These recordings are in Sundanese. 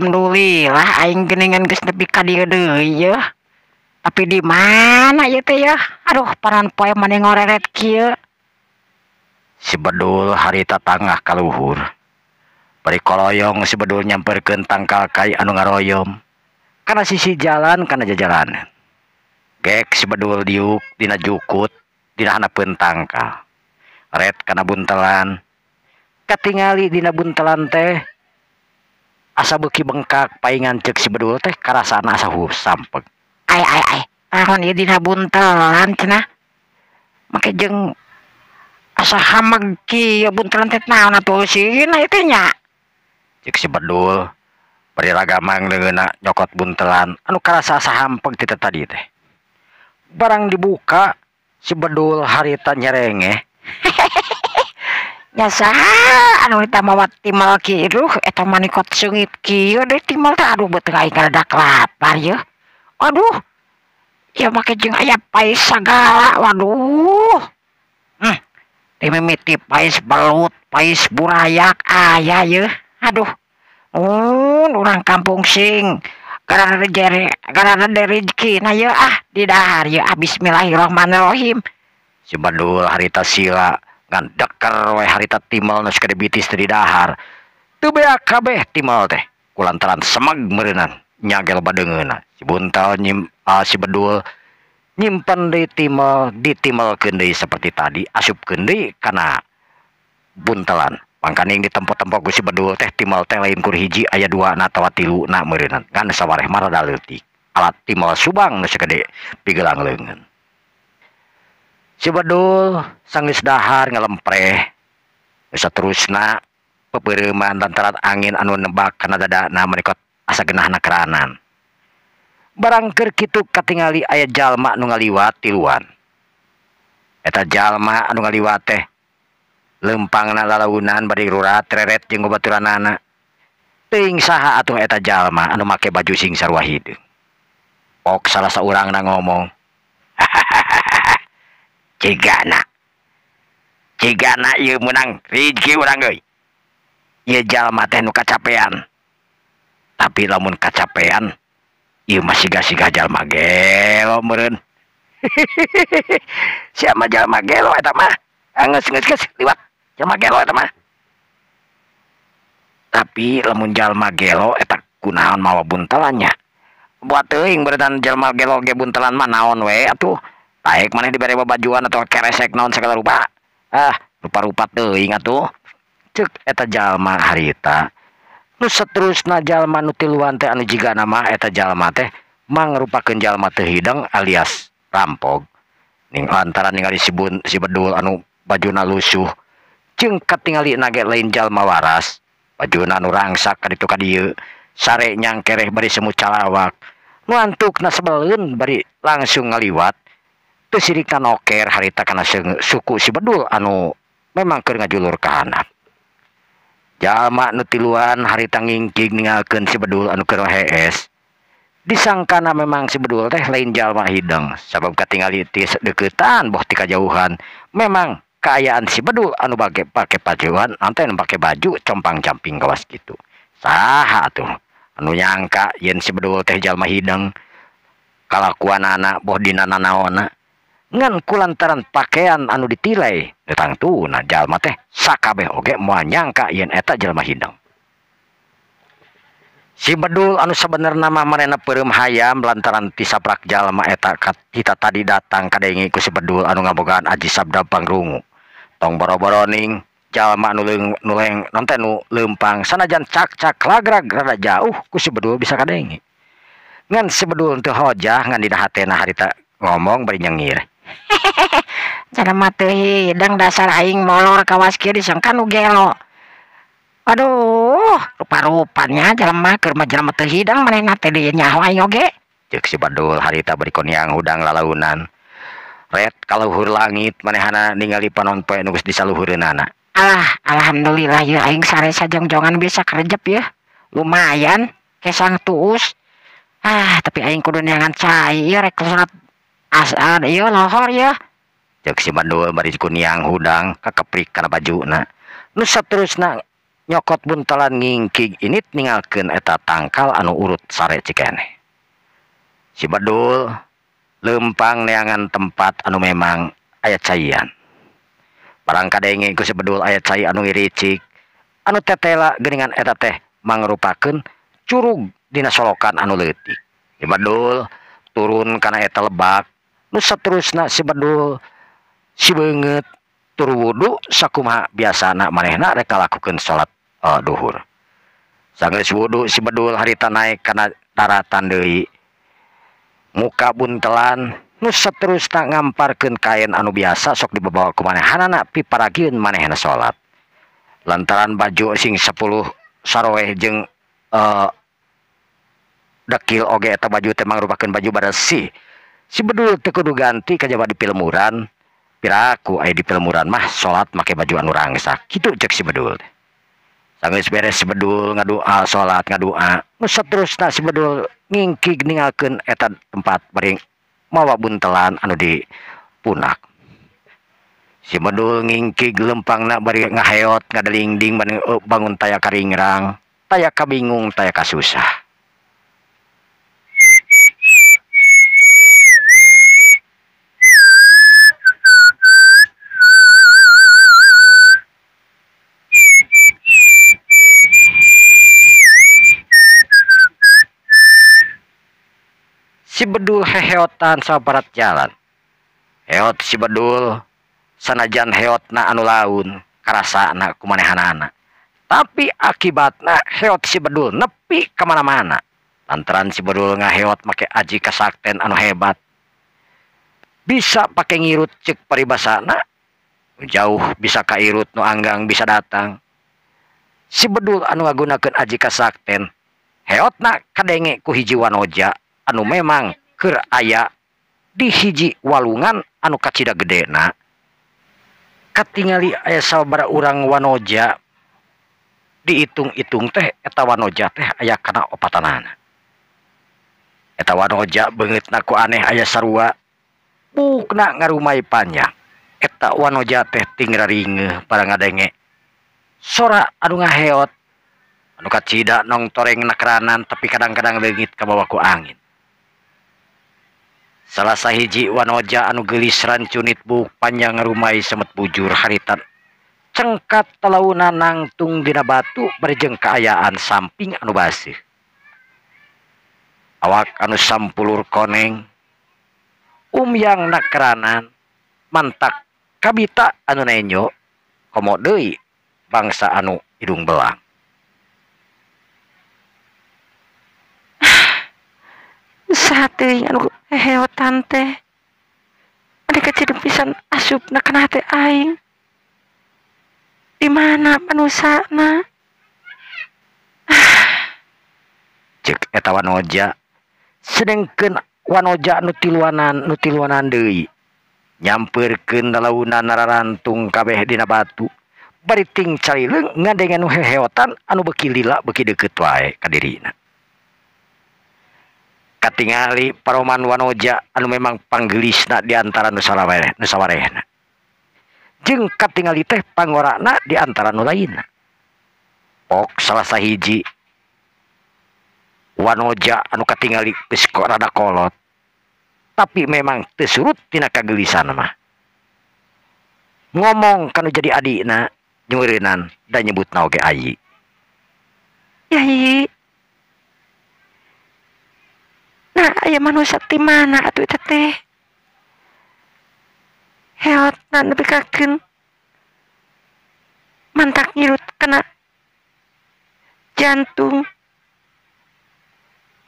Alhamdulillah aing geuningan geus nepi ka dieu deui yeuh. Tapi di mana ieu teh yeuh? Aduh, paran poe mani ngoreret kieu. Si Bedul harita tangah ka luhur. Bari koloyong si Bedul nyamperkeun tangkal kai anu ngaroyom kana sisi jalan kana jajalanan. Gek si Bedul diuk dina jukut dina handapeun tangkal. Ret kana buntelan. Katingali dina buntelan teh asa beuki bengkak paingan ceuk si Bedul teh karasana asa sampeg. Ai ai ai, naon ieu dina buntelan cenah? Make jeung asa hameg kieu buntelan teh naon atuh eusina ieu teh nya? Ceuk si Bedul bari ragamang leungeunna nyokot buntelan anu karasa asa hampeg ti tadi teh. Barang dibuka si Bedul harita nyerengeh. Nya saha anu eta mawa timal kieu eta mah nikot seungit kieu deui timal teh aduh beuteung aing rada lapar yeuh. Aduh, ieu make jeung aya pais sagala waduh. Dimimiti pais belut, pais burayak aya yeuh. Aduh, urang kampung sing garada jere garada rezekina yeuh ah di dahar yeuh ah bismillahirrahmanirrahim. Si Bedul harita sila ngan deker we harita timal nu sagede bitis teh di dahar. Teu beak kabeh timal teh kulantaran semeg meureunnan nyagel badeungeunna. Si buntal nyim si Bedul nyimpen deui timal ditimalkeun deui seperti tadi asupkeun deui kana buntelan. Mangkaning ditempo-tempo ku si Bedul teh timal teh lain kur hiji aya dua na atawa tilu na meureunnan ngan sawareh mah rada leutik. Alat timal Subang nu sagede pigelang leungeun. Si Bedul sanggeus dahar ngalempreh saterusna pepeureuman lantaran angin anu nebak kana dadana menikot asa genahna keranan. Barang keur kitu katingali aya jalma nu ngaliwat tiluan. Eta jalma anu ngaliwat teh leumpangna lalaunan bari rurat reret jeung babaturanana. Teuing saha atuh eta jalma anu make baju sing sarua hideung. Pok salah saurangna ngomong, "Cigana. Cigana ieu meunang rizki urang euy. Ieu jalma teh nu kacapean. Tapi lamun kacapean ieu mah siga-siga jalma gelo meureun." Sia mah jalma gelo eta mah. Geus geus geus liwat jalma gelo eta mah. Tapi lamun jalma gelo eta kunaon mawa buntelannya? Buat teuing beureunan jalma gelo ge buntelan mah naon we atuh. Taek maneh dibere babajuan atau keresek naon sagala rupa. Ah, rupa-rupa teuing atuh. Ceuk eta jalma harita. Nu saterusna jalma nu tiluan teh anu jigana mah eta jalma teh mangrupakeun jalma teu hideng alias rampog. Ning lantaran ningali si Bedul anu bajuna lusuh jeung katingali ge lain jalma waras, bajuna anu rangsak ka ditu ka dieu, sare nyangkereh bari semu calawak. Nu antukna sebeleun bari langsung ngaliwat. Teu sirikna noker harita kana suku si Bedul anu memang keur ngajulur ka handap. Jalma nu tiluan harita ngingking ninggalkeun si Bedul anu keur hees. Disangkana memang si Bedul teh lain jalma hideng sabab katingali ti deukeutan boh ti kajauhan. Memang kaayaan si Bedul anu bage pake pajuan ante nu pake baju compang-camping kawas kitu. Saha atuh anu nyangka yen si Bedul teh jalma hideng kalakuanana boh dina nanaonna. Ngan kulantaran pakaian anu ditilai tangtuna jalma teh sakabeh oge moal nyangka yen eta jalma hideng. Si Bedul anu sabenerna mah manehna peureum hayam lantaran ti saprak jalma eta kita tadi datang kadenge ku si Bedul anu ngabogaan aji sabda pangrungu. Tong boro-boro ning jalma anu leng non teh nu leumpang sanajan cak-cak lagrag rada jauh ku si Bedul bisa kadenge. Ngan si Bedul teu hojah ngan dina hatena harita ngomong bari nyengir. Jalma teu hideng dasar aing molor kawas kieu disangka nu gelo. Aduh, rupa-rupanya jalma keur mah jalma teu hideng manehna teh deui nyaho aing oge. Ceuk si Bedul harita bari koniang hudang lalaunan. Ret kaluhur langit manehana ningali panon poe nu geus disaluhureunana. Alah, alhamdulillah yeuh aing sare sajongjongan bisa kerejep yeuh. Lumayan kesang tuus. Ah, tapi aing kudu neangan cai ieu rek salat asar ieu lohor yeuh. Ceuk si Bedul bari kuniang hudang kakeprik kana bajuna. Nu saterusna Nyokot buntelan ngingkig init ninggalkeun eta tangkal anu urut sare cikeneh. Si Bedul lempang neangan tempat anu memang aya caian. Barang kadenge ku si Bedul aya cai anu ngiricik, anu tetela geuningan eta teh mangrupakeun curug dina solokan anu leutik. Si Bedul turun kana eta lebak, nu saterusna si Bedul si beungeut tur wudu sakumaha biasana manehna rek ngalakukeun salat duhur. Sanggeus wudu si Bedul harita naek kana daratan deui. Muka buntelan nu saterusna ngamparkeun kain anu biasa sok dibabawa ku manehanana piparagieun manehna salat. Lantaran baju sing 10 saroeh jeung dekil oge eta baju teh mangrupakeun baju bersih. Si Bedul teu kudu ganti kajaba di pilmuran. Piraku aya di pilmuran mah salat make baju anu rangsak. Kitu cek si Bedul teh. Sanggeus beres si Bedul ngadua salat ngadua. Nu saterusna si Bedul ngingkig ninggalkeun eta tempat bari mawa buntelan anu di punak. Si Bedul ngingkig lempangna bari ngaheot ngadelingding bari bangun taya karingrang, taya kabingung, taya kasusah. Si Bedul heheotan sabarat jalan. Heot si Bedul sanajan heotna anu laun karasana kumanehanana. Tapi akibatna heot si Bedul nepi kemana-mana. Lantaran si Bedul ngaheot make aji kasakten anu hebat. Bisa pake ngirut cek paribasana, jauh bisa kairut nu anggang bisa datang. Si Bedul anu ngagunakeun aji kasakten, heotna kadenge ku hiji wanoja anu memang keur aya di hiji walungan anu kacida gedena. Katingali aya sababaraha urang wanoja, diitung-itung teh eta wanoja teh aya kana opatanana. Eta wanoja beungeutna ku aneh aya sarua, buukna ngarumai panjang. Eta wanoja teh ting raringeuh barang ngadenge sora anu ngaheot anu kacida nong toreng nakranan tapi kadang-kadang leungit kabawa ku angin. Salah sahiji wanoja anu geulis rancunit buuk panjang ngarumai semet bujur haritan cengkat talauna nangtung dina batu bari jeung kaayaan samping anu baseuh. Awak anu sampulur koneng umyang nakranan mantak kabita anu nenyo komo deui bangsa anu hidung belang. Saha teuing anu heheotan teh? Ane kacida pisan asupna kana hate aing. Di mana manusana? Cek eta wanoja. Sedengkeun wanoja nu tiluanan deui. Nyampeurkeun lalauna nararantung kabeh dina batu. Bari ting carileung ngadenge nu heheotan anu beuki lila beuki deukeut wae ka dirina. Katingali paroman wanoja anu memang panggelisna di antara nu sawarehna. Jeung katingali teh pangorana di antara nu lainna. Pok salah sahiji wanoja anu katingali geus rada kolot. Tapi memang teu surut tina kagelisan mah. Ngomong kanu jadi adikna nyeureunnan da nyebutna oge ayi. Yai. Nah, aya manusia ti mana atuh eta teh? Heotna nepikakeun mantak ngirut kana jantung,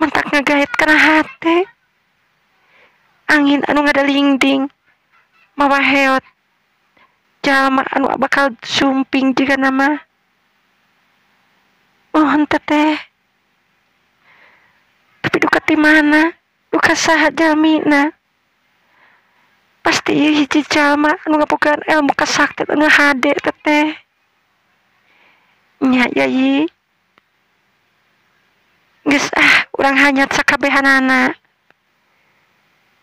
mantak ngagait kana hate. Angin anu ngadalingding mawa heot jalma anu bakal sumping jiga nama. Oh, henteu teh. Tapi duka ti mana? Duka saha jalmina? Pasti ieu hiji jalma anu ngabogaan ilmu kasakten anu hade teteh. Nya yai. Geus ah, urang hanyat sakabehanana.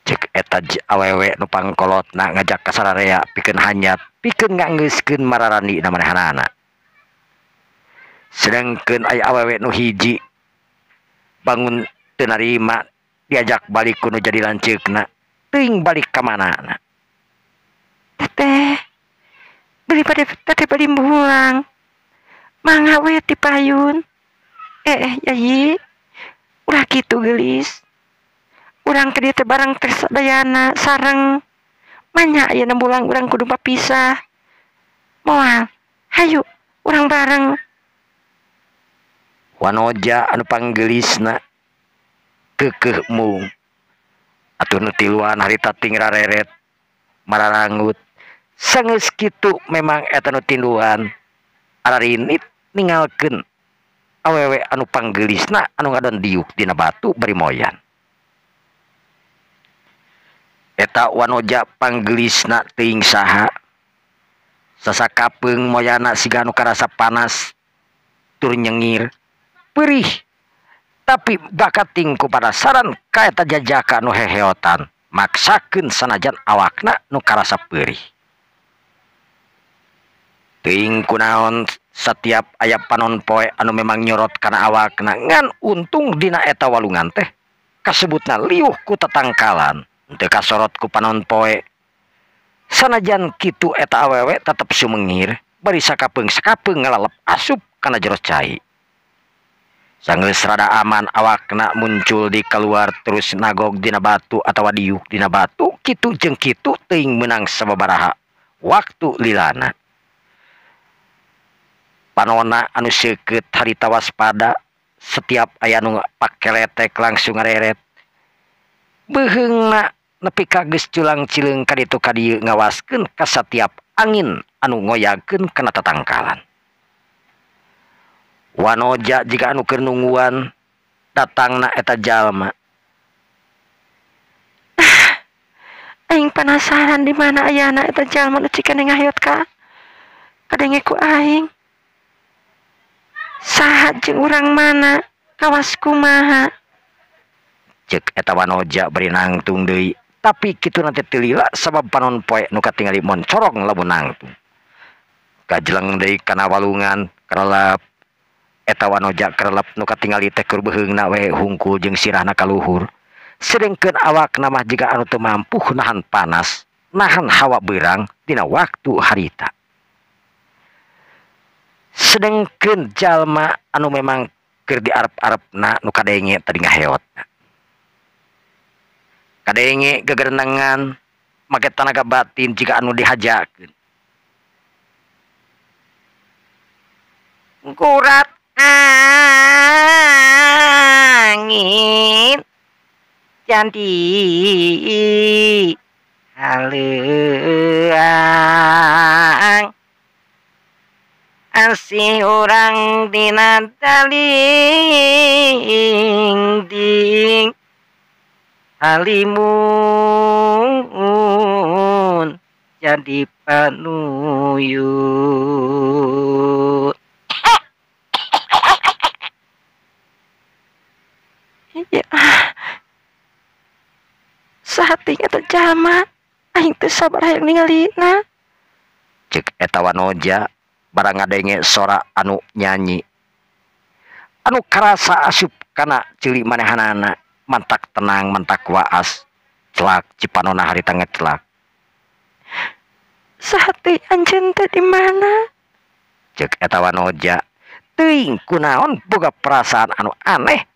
Cek eta awewe nu pangkolotna ngajak ka sararea pikeun hanyat, pikeun nganggeuskeun mararandi na manehanana. Sedangkeun aya awewe nu hiji bangun teu narima diajak balik ku nu jadi lanceukna teuing balik ka manana. Teteh beli pada teteh beli bulang mangga we ti payun. Yayi ulah kitu geulis. Urang ka dieu teh barang teh sadayana sareng manya ayeuna bulang urang kudu papisah. Moal hayu urang bareng. Wanoja anu panggelisna keukeuh mung atuh nu tiluan harita ting rareret mararangut sangeus kitu memang eta nu tinduan ararinit ningalkeun awewe anu panggelisna anu ngadon diuk dina batu bari moyan. Eta wanoja panggelisna teuing saha sasakapeung moyana siga anu karasa panas tur nyengir perih tapi bakating ku panasaran ka eta jajaka nu heheotan maksakeun sanajan awakna nu karasa perih. Teuing kunaon setiap aya panon poe anu memang nyorot kana awakna ngan untung dina eta walungan teh kasebutna liuh ku tetangkalan teu kasorot ku panon poe. Sanajan kitu eta awewe tetep sumengir bari sakapeung-sakapeung ngalalep asup kana jero cai. Sanggeus rada aman awakna muncul di keluar terus nagog dina batu atawa diuk dina batu kitu jeung kitu teuing meunang sababaraha waktu lilana. Panona anu seukeut harita waspada setiap aya nu pakeletek langsung ngareret. Beuheungna nepi ka geus culang cileung ka ditu ka dieu ngawaskeun ka satiap angin anu ngoyagkeun kana tatangkalan. Wanoja jika anu keur nungguan datangna eta jalma. Aing penasaran di mana ayana eta jalma nu cikene ngahayot ka kadenge ku aing. Saha jeung urang mana kawas kumaha? Ceuk eta wanoja bari nangtung deui tapi kitu nanti teu lila sabab panon poe nu katingali moncorong lamun nangtung. Kajeleng deui kana walungan karelep eta wanoja karelep nu katingali teh keur beuheungna we hungkul jeung sirahna ka luhur. Sedengkeun awakna mah jiga anu teu mampu nahan panas, nahan hawa beurang dina waktu harita. Sedengkeun jalma anu memang keur diarep-arepna nu kadenge tadi ngaheotna. Kadenge gegerenengan make tanaga batin jika anu dihajakeun. Kurat angin janti haleuang asih urang dina daling ding halimun jadi panuyut. Ya, saat eta jalma aing teu sabar hayang ningalina. Ceuk eta wanoja barang ngadenge sora anu nyanyi anu karasa asup kana ceuli manehanana mantak tenang mantak waas celak cipanona harita ngecelak. Saha anjeun teh di mana? Ceuk eta wanoja teuing kunaon boga perasaan anu aneh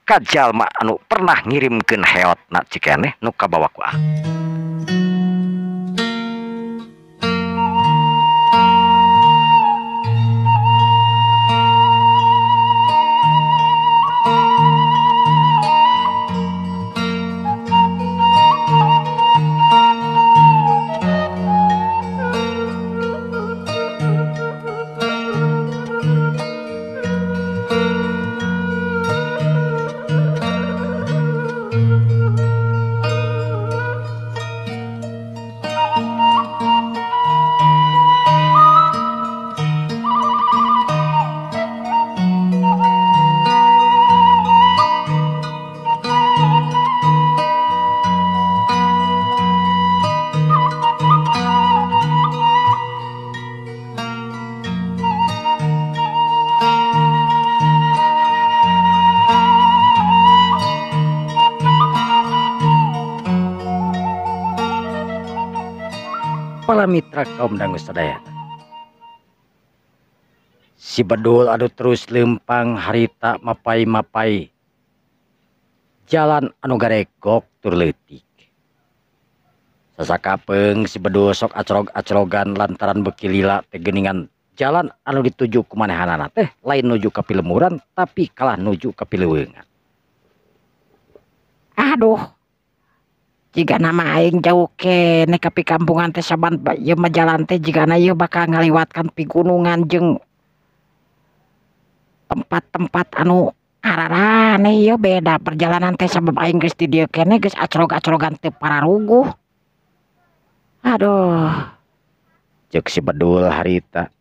ka jalma anu pernah ngirimkeun heotna cikeneh nu kabawa ku ah. Para mitra kaum dangu sadayana. Si Bedul anu terus lempang harita mapai-mapai jalan anu garegok tur leutik. Sasakapeung si Bedul sok acrog-acrogan lantaran beuki lila teh geuningan jalan anu dituju ku manehanana teh lain nuju ka pilemuran tapi kalah nuju ka pileuweungan. Aduh, jika nama aing jauh keneh ka pikampungan teh saban ieu mah jalan teh jigana ieu bakal ngaliwatkan pigunungan jeung tempat-tempat anu araraneh ieu beda perjalanan teh sabab aing geus di dieu keneh geus acrog-acrogan teu pararuguh. Aduh, ceuk si Bedul harita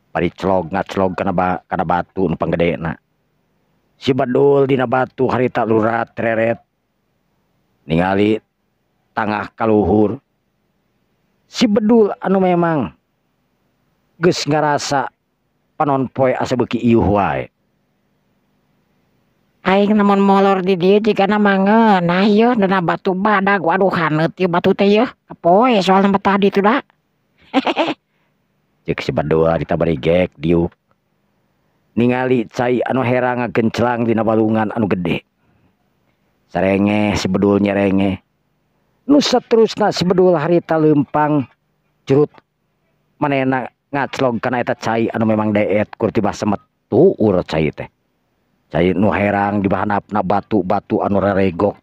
bari celog ngaclog kana batu nu panggedena. Si Bedul dina batu harita lurat reret ningali tangah kaluhur. Si Bedul anu memang geus ngarasa panon poe asa beuki iuh wae. Aing namun molor di dieu jigana mah ngeunah ieu dina batu badag. Waduh haneut ieu batu teh ieu. Kapoe soalna mah tadi tuh da. Ceuk si Bedul harita bari gek diuk. Ningali cai anu herang ngagenclang dina balungan anu gede. Sarengeh si Bedul nyerengeh. Nu saterusna si Bedul harita leumpang curut manehna ngaclog kana eta cai anu memang deet kur tibah semet tuur cai teh. Cai nu herang di bahanapna batu-batu anu raregok.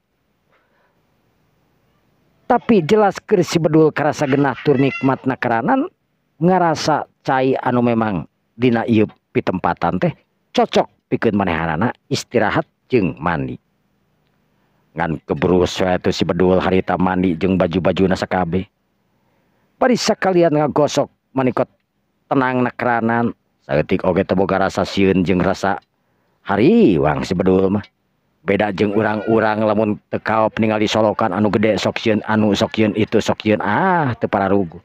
Tapi jelas keur si Bedul karasa genah tur nikmatna karanan ngarasa cai anu memang dina ieu pitempatan teh cocok pikeun manehanana istirahat jeung mandi. Ngan kebrus we atuh si Bedul harita mandi jeung baju-bajuna sakabeh. Bari sakalian ngagosok manikot tenang nakeranan saeutik oge teu boga rasa sieun jeung rasa hariwang si Bedul mah. Beda jeung urang-urang lamun teu kaop ningali solokan anu gede sok sieun anu sok sieun itu sok sieun ah teu pararuguh.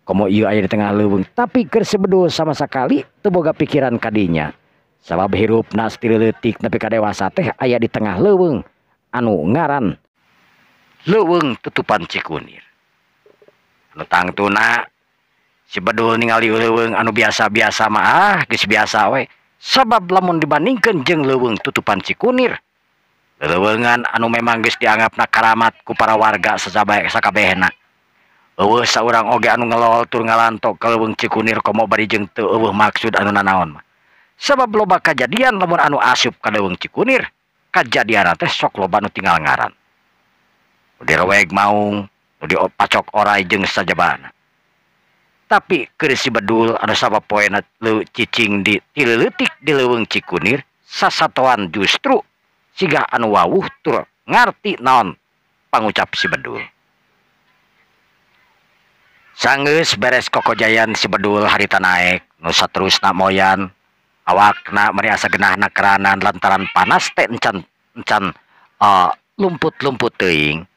Komo ieu aya di tengah leuweung tapi keur si Bedul sama sakali teu boga pikiran kadinya. Sabab hirupna ti leutik nepi ka dewasa teh aya di tengah leuweung anu ngaran leuweung tutupan Cikunir. Anu tangtuna si Bedul ningali leuweung anu biasa-biasa mah ah geus biasa we. Sabab lamun dibandingkeun jeung leuweung tutupan Cikunir, leuweungan anu memang geus dianggapna karamat ku para warga sakabehna. Eueuh saurang oge anu ngelol tur ngalantok ka leuweung Cikunir komo bari jeung teu eueuh maksud anu nanaon mah. Sabab loba kajadian lamun anu asup ka leuweung Cikunir, kajadianna teh sok loba nu tinggal ngaran. Nu direweg maung, nu dipacok orai jeung sajabana. Tapi keur si Bedul anu sabapoena cicing di tileutik di leuweung Cikunir, sasatoan justru siga anu wawuh tur ngarti naon pangucap si Bedul. Sanggeus beres kokojayan si Bedul harita naek, nu saterusna moyan, awakna meni asa genahna keranan lantaran panas teh encan lumput-lumput teuing.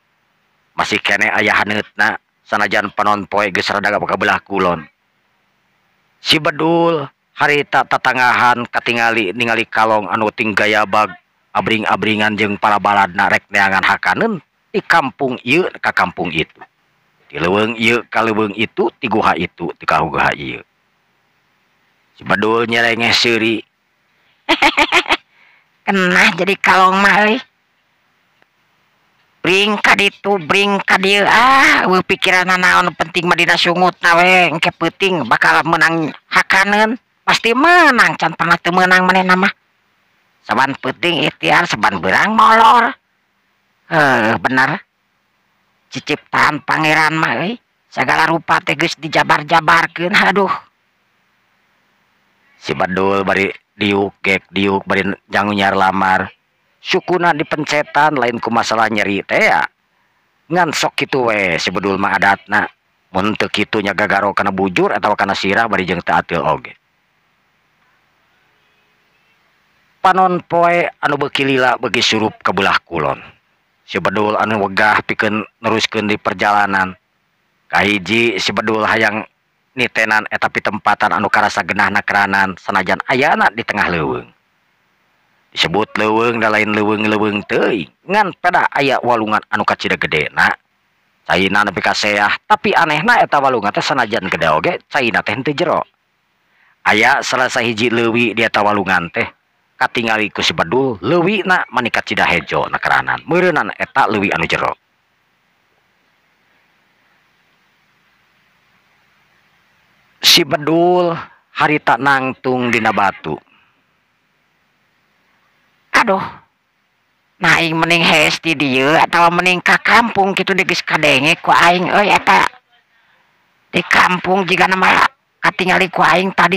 Masih keneh aya haneutna sanajan panon poe geus rada ka belah kulon. Si Bedul harita tatangahan katingali ningali kalong anu ting gayabag abring-abringan jeung para baladna rek neangan hakaneun di kampung ieu ka kampung itu. Di leuweung ieu ka leuweung itu, ti guha itu ti ka guha ieu. Si Bedul nyerengeh seuri. Kenah jadi kalong mah euy. Bring ka ditu, bring ka dieu ah, eueuh pikiranna naon penting mah dina sungutna we, engke peuting bakal meunang hakaneun, pasti meunang can pernah teu meunang manehna mah. Saban peuting ikhtiar, saban beurang molor. Heuh, bener. Ciciptaan pangeran mah euy, sagala rupa teh geus dijabar-jabarkeun, aduh. Si Bedul bari diuk gek diuk bari jangunyar lamar. Sukuna dipencetan lain ku masalah nyeri teh ya. Ngan sok kitu we si Bedul mah adatna. Mun teu kitu nya gagaro kana bujur atawa kana sirah bari jeung teu atil oge. Panon poe anu beuki lila beuki surup ka belah kulon. Si Bedul anu wegah pikeun neruskeun di perjalanan. Kahiji si Bedul hayang nitenan eta pitempatan anu karasa genahna keranan sanajan ayana di tengah leuweung. Disebut leuweung da lain leuweung-leuweung teuing, ngan pada aya walungan anu kacida gedena. Caina nepi ka seah, tapi anehna eta walungan teh sanajan gede oge caina teh henteu jero. Aya salah sahiji leuwi di eta walungan teh katingali ku si Bedul, leuwina manikat cida hejo na keranan. Meureunan eta leuwi anu jero. Si Bedul harita nangtung dina batu. Aduh, nah aing mending hees di dieu atawa mending ka kampung kitu deui geus kadenge ku aing euy eta. Di kampung jigana mah katingali ku aing tadi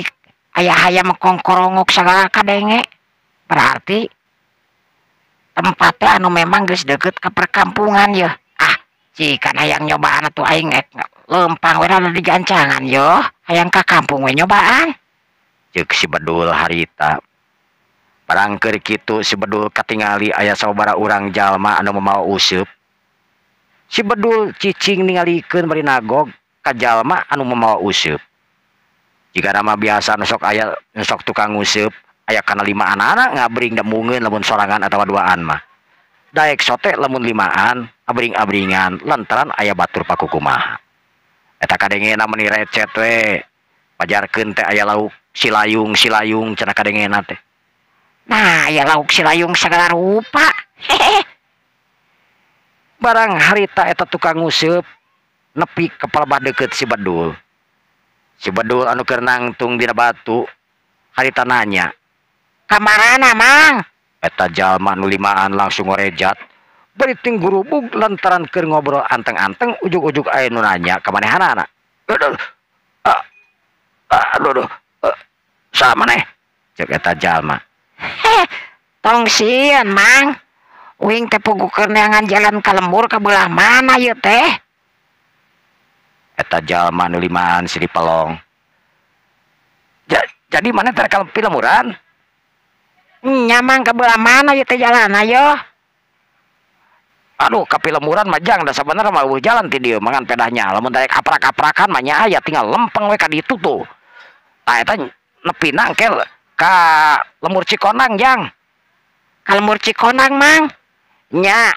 aya hayam kongkorongok sagala kadenge. Berarti tempatnya anu memang geus deukeut ka perkampungan yeuh. Ah, cikan hayang nyobaan atuh aing ek lempang we rada digancangan yeuh, hayang ka kampung we nyobaan. Ceuk si Bedul harita. Barang keur kitu si Bedul katingali aya sababaraha urang jalma anu mamawa useup. Si Bedul cicing ningalikeun bari nagog ka jalma anu mamawa useup. Jigana mah biasa nu sok aya nu sok tukang nguseup aya kana limaan anak ngabring da mungeun lamun sorangan atawa duaan mah. Daek sote lamun limaan abring-abringan lantaran aya batur pakukumaha. Eta kadengena meuni recet we. Pajarkeun teh aya lauk silayung-silayung cenah kadengena teh. Nah, aya lauk silayung sagala rupa. Hehehe. Barang harita eta tukang nguseup nepi ka palebah deukeut si Bedul. Si Bedul anu keur nangtung dina batu harita nanya, "Kamarana, Mang?" Eta jalma nu limaan langsung ngorejat. Bari ting gurubug lantaran keur ngobrol anteng-anteng ujug-ujug aya nu nanya ka manehanana. Aduh. Aduh, aduh. Saha maneh? Ceuk eta jalma. Heh, tong sieun, Mang. Uing teh puguh keur neangan jalan ka lembur ka belah mana ieu teh? Eta jalma nu limaan silih pelong. Jadi maneh teh ka pilemuran? Nya Mang, ka belah mana ieu teh jalanna yeuh? Aduh, ka pilemuran mah jang da sabenerna mah eueuh jalan ti dieu mangan pedahnya. Lamun daek aprak-aprakan mah nya aya tinggal lempeng we ka ditu tuh. Tah eta nepina engke ka lembur Cikonang jang. Ka lembur Cikonang, Mang? Nya.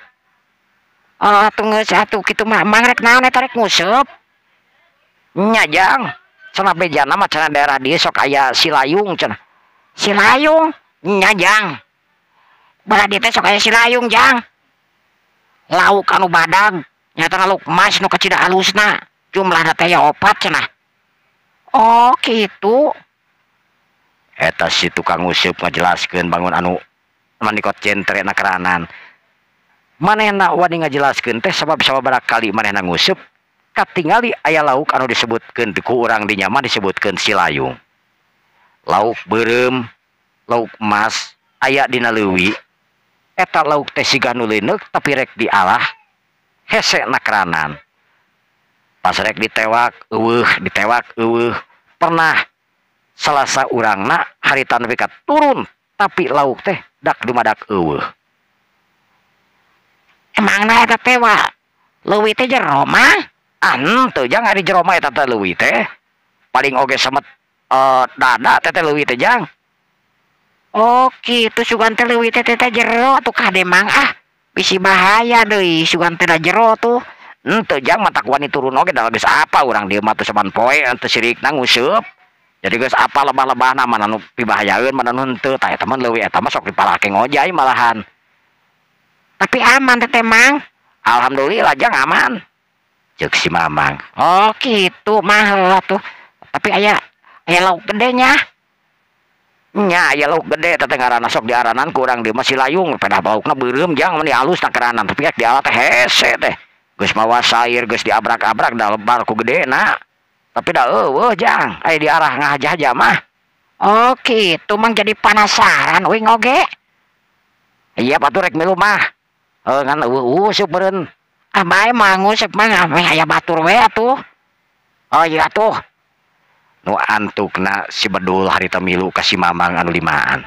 Oh, atuh geus atuh kitu mah Mang rek naon eta rek nguseup? Nya jang. Cenah bejana mah cenah daerah dieu sok aya silayung cenah. Silayung? Nya jang. Belah dieu teh sok aya silayung jang. Lauk anu badag, nyata lauk emas nu kacida alusna, jumlahna teh aya 4 cenah. Oh, kitu. Eta si tukang nguseup ngajelaskeun bangun anu manikot jentre na keranan. Manehna wani ngajelaskeun teh sabab sababaraha kali manehna nguseup katingali aya lauk anu disebutkeun ku urang dinya mah disebutkeun silayung. Lauk beureum, lauk emas aya dina leuwi. Eta lauk teh siga nu leuneuk tapi rek dialah hese na keranan. Pas rek ditewak eueuh, ditewak eueuh. Pernah Selasa urangna harita nepi ka turun tapi lauk teh dak dumadak eueuh. Emangna eta teh wa leuwi teh jero mah? Ah, henteu jang ari jero mah eta teh leuwi teh. Paling oge semet dada teh teh leuwi teh jang. Oh, kitu sugan teh leuwi teh teh jero atuh kade Mang ah. Bisi bahaya deui sugan teh da jero tuh. Henteu jang matak wani turun oge da geus apa urang dieu mah teu saban poe teu sirikna nguseup. Jadi geus apa lebah-lebahna mana nu pibahayaeun mana nu henteu tah eta mah leuwi eta mah sok dipalake ngojay malahan. Tapi aman teh Mang? Alhamdulillah jang aman. Ceuk si Mamang. Oh, kitu mah atuh. Tapi aya lauk gede nya. Nya aya lauk gede teh ngaranna sok diaranan ku urang dieu mah silayung pedah laukna beureum jang meuni alus takeranan tapi rek dialah teh hese teh. Geus mawa sair geus diabrak-abrak da lebar ku gedena. Tapi da eueuh jang aya diarah ngahajah-hajah mah. Oh, kitu Mang jadi penasaran uing oge. Iya patuh rek milu mah. Heuh ngan eueuh useup meureun. Ah bae mah nguseup mah meh aya batur we atuh. Oh iya atuh. Nu antukna si Bedul harita milu ka si Mamang anu limaan.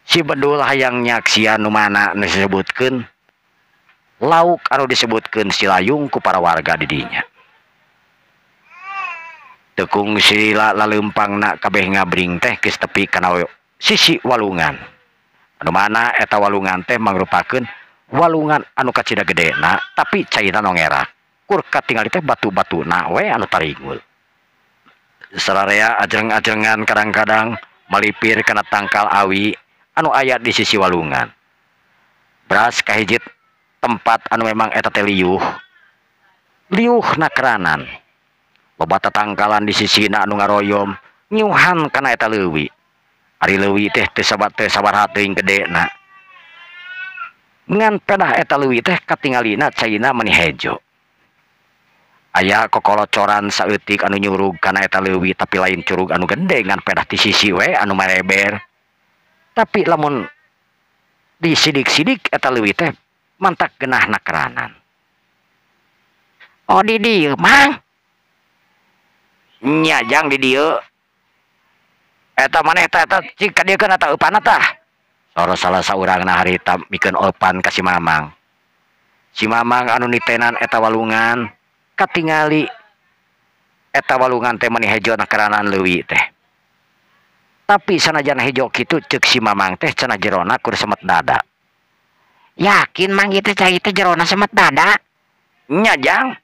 Si Bedul hayang nyaksian nu mana nu disebutkeun lauk anu disebutkeun silayung ku para warga di dinya. Teu kungsi laleumpangna kabeh ngabring teh geus tepi kana sisi walungan. Anu mana eta walungan teh mangrupakeun Walungan anu kacida gedena tapi caina nongerak. Kur katingali teh batu-batuna we anu taringul. Sararea ajreng-ajrengan kadang-kadang malipir kana tangkal awi anu aya di sisi walungan. Beras kahiji tempat anu memang eta teh liuh. Liuh nakeranan. Loba tatangkalan di sisina anu ngaroyom ngiuhan kana eta leuwi. Ari leuwi teh teu sabaraha teuing gedena. Ngan pedah eta leuwi teh katingalina caina meni hejo. Aya kokolocoran saeutik anu nyurug kana eta leuwi tapi lain curug anu gede ngan pedah ti sisi we anu mareber. Tapi lamun disidik-sidik eta leuwi teh mantak genah nakeranan. Oh di dieu Mang. Nya jang di dieu. Eta maneh eta cik ka dieu eta eupanna tah. Soro salah saurangna harita mikeun eupan ka si Mamang. Si Mamang anu nitenan eta walungan katingali eta walungan teh meni hejo nakeranan leuwi teh. Tapi sanajan hejo kitu ceuk si Mamang teh cenah jerona kur semet dada. Yakin Mang ieu teh cai teh jerona semet dada? Nya jang.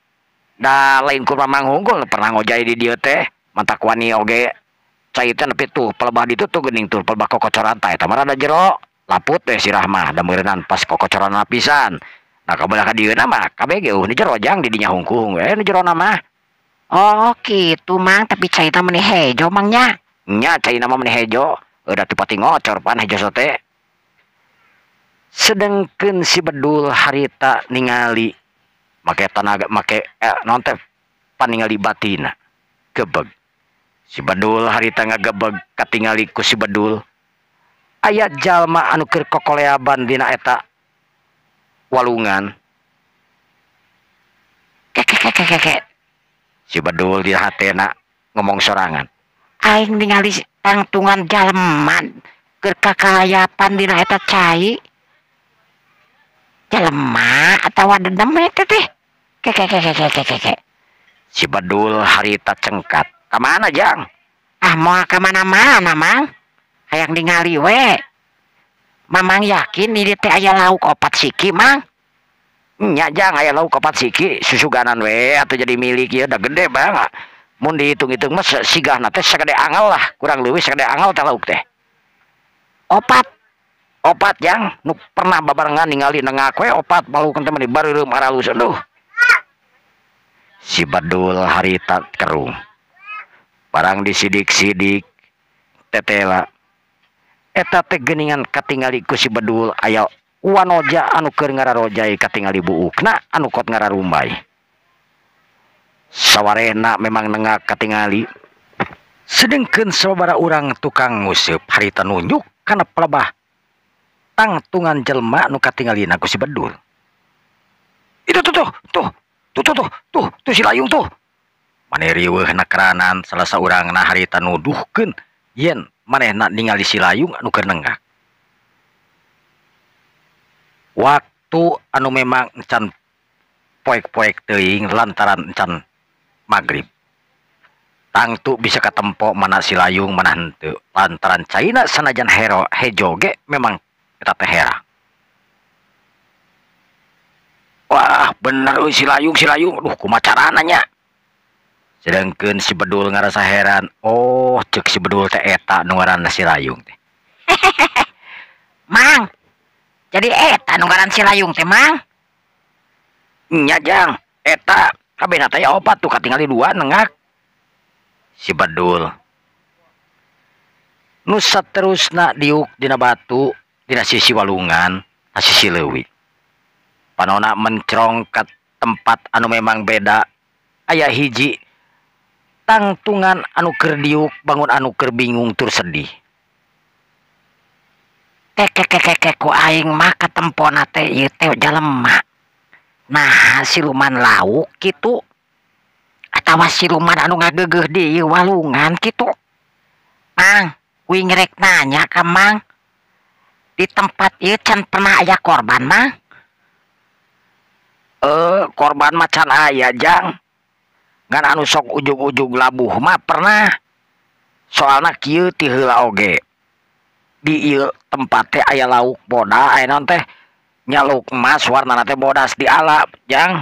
Da lain kur Mamang unggul pernah ngojay di dieu teh, mantak wani oge. Cai teh nepi tuh pelebah ditu tuh geuning tuh pelebah kokocoran tah eta mah rada jero. Laput teh sirah mah da meureunnan pas kokocoran pisan. Nah kabelah ka dieuna mah kabeh ge eueuh nu jero jang di dinya hungkung we nu jerona mah. Oh kitu Mang, tapi caina meni hejo Mang nya. Nya caina mah meni hejo, da teu pati ngocor pan hejo sote. Sedengkeun si Bedul harita ningali make tanaga make naon teh paningali batina gebeg. Si Bedul harita ngagebeg katingali ku si Bedul aya jalma anu keur kokoleaban dina eta walungan. Kekekekekeke. Si Bedul di hatena ngomong sorangan. Aing ningali tangtungan jalma keur kakayapan dina eta cai. Jalma atawa dendam eta teh. Kekekekekekeke. Si Bedul harita cengkat. Ka mana jang? Ah moal ka mana-mana Mang. Hayang ningali we. Mamang yakin ini teh aya lauk opat siki Mang? Nya jang aya lauk opat siki susuganan we atuh jadi milik ieu da gede banget. Mun dihitung-hitung mah sigahna teh sagede angel lah, kurang leuwih sagede angel teh lauk teh. Opat. Opat jang, nu pernah babarengan ningali nengak we opat balukeun teh meni bareureum aralus aduh. Si Bedul harita kerung. Barang disidik-sidik tetela. Eta teh geuningan katingali ku si Bedul aya wanoja anu keur ngararojai katingali buukna anu kot ngararumbay. Sawarehna memang nengak katingali. Sedengkeun sababaraha urang tukang nguseup harita nunjuk kana pelebah tangtungan jelema nu katingalina ku si Bedul. Itu tuh tuh tuh tuh tuh tuh tuh tuh si Layung tuh. Maneh riweuh nakeranan salah saurangna harita nuduhkeun yen manehna ningali si Layung anu keur nenggak. Waktu anu memang encan poek-poek teuing lantaran encan magrib. Tangtu bisa katempo mana si Layung mana henteu lantaran caina sanajan hero hejo ge memang eta teh hera. Wah bener euy si Layung si Layung, aduh kumaha carana nya. Sedengkeun si Bedul ngarasa heran, oh ceuk si Bedul teh eta nu ngaranna si Layung teh. Mang, jadi eta nu ngaran si Layung teh Mang? Nya jang, eta kabehna teh opat tuh katingali dua nengak. Si Bedul nu saterusna diuk dina batu dina sisi walungan, na sisi leuwi. Panona mencrong ka tempat anu memang beda, aya hiji tangtungan anu keur diuk bangun anu keur bingung tur sedih. Kekekekeke ku aing mah katempona teh ieu teh jalema. Nah siluman lauk kitu atawa siluman anu ngageugeuh di ieu walungan kitu. Mang, kuing rek nanya ka Mang. Di tempat ieu can pernah aya korban Mang? Korban mah can aya jang. Ngan anu sok ujug-ujug labuh mah pernah. Soalna kieu ti heula oge. Di ieu tempat teh aya lauk boda aya naon teh Nya lauk emas warnana teh bodas diala jang.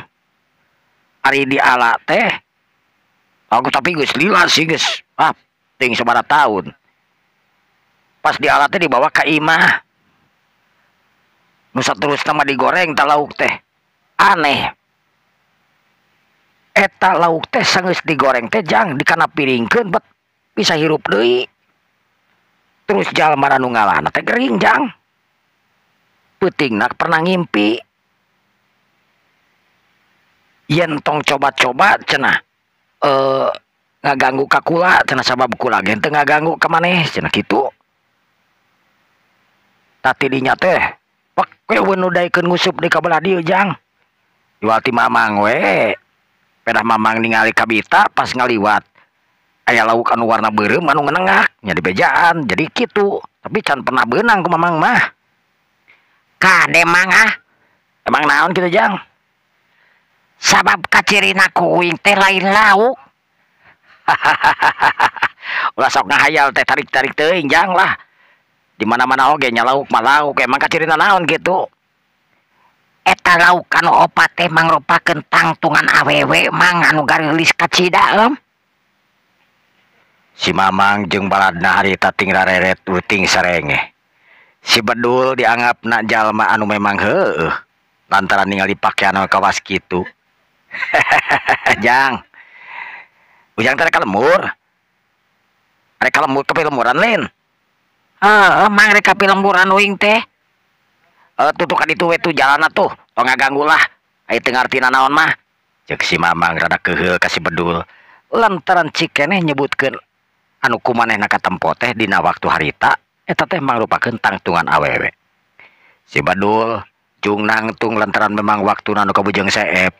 Ari diala teh aku tapi geus lila sih geus ah ting sabaraha tahun. Pas diala teh dibawa ka imah. Nu saterusna mah digoreng ta lauk teh. Aneh. Eta lauk teh sanggeus digoreng teh jang dikana piringkeun bet bisa hirup deui. Terus jalma nu ngalahna teh gering jang. Peutingna pernah ngimpi. Yen tong coba-coba cenah ngaganggu ka kula cenah sabab kula ge teu ngaganggu ka maneh cenah kitu. Tah tidinya teh pek we nu daekeun ngusup di ka belah dieu jang. Iwal ti mamang we. Pedah mamang ningali kabita pas ngaliwat. Aya lauk anu warna beureum anu ngenengak nya di bejaan jadi kitu. Tapi can pernah beunang ku mamang mah. Kade mang ah. Emang naon kitu jang? Sabab kacirina ku uing teh lain lauk. Ulah sok ngahayal teh tarik-tarik teuing jang lah. Di mana-mana oge nya lauk mah lauk emang kacirina naon kitu. Eta lauk anu opat teh mangrupakeun tangtungan awewe mang anu gareulis kacida em. Si Mamang jeung baladna harita ting rareret uting sarengeh. Si Bedul dianggapna jalma anu memang heueuh lantaran ningali pakaian kawas kitu. Jang. Ujang teh rek ka lembur. Rek ka lembur ka pilemburan lin. Heeh, mang rek ka pilemburan uing teh. Tuh ka ditu we tuh jalanna tuh, tong ngaganggu lah. Ai teu ngartina naon mah. Ceuk si Mamang rada keuheul ka si Bedul lantaran cikeneh nyebutkeun anu kumanehna katempo teh dina waktu harita eta teh mangrupakeun tangtungan awewe. Si Bedul jung nangtung lantaran memang waktuna nu kabujeng seep.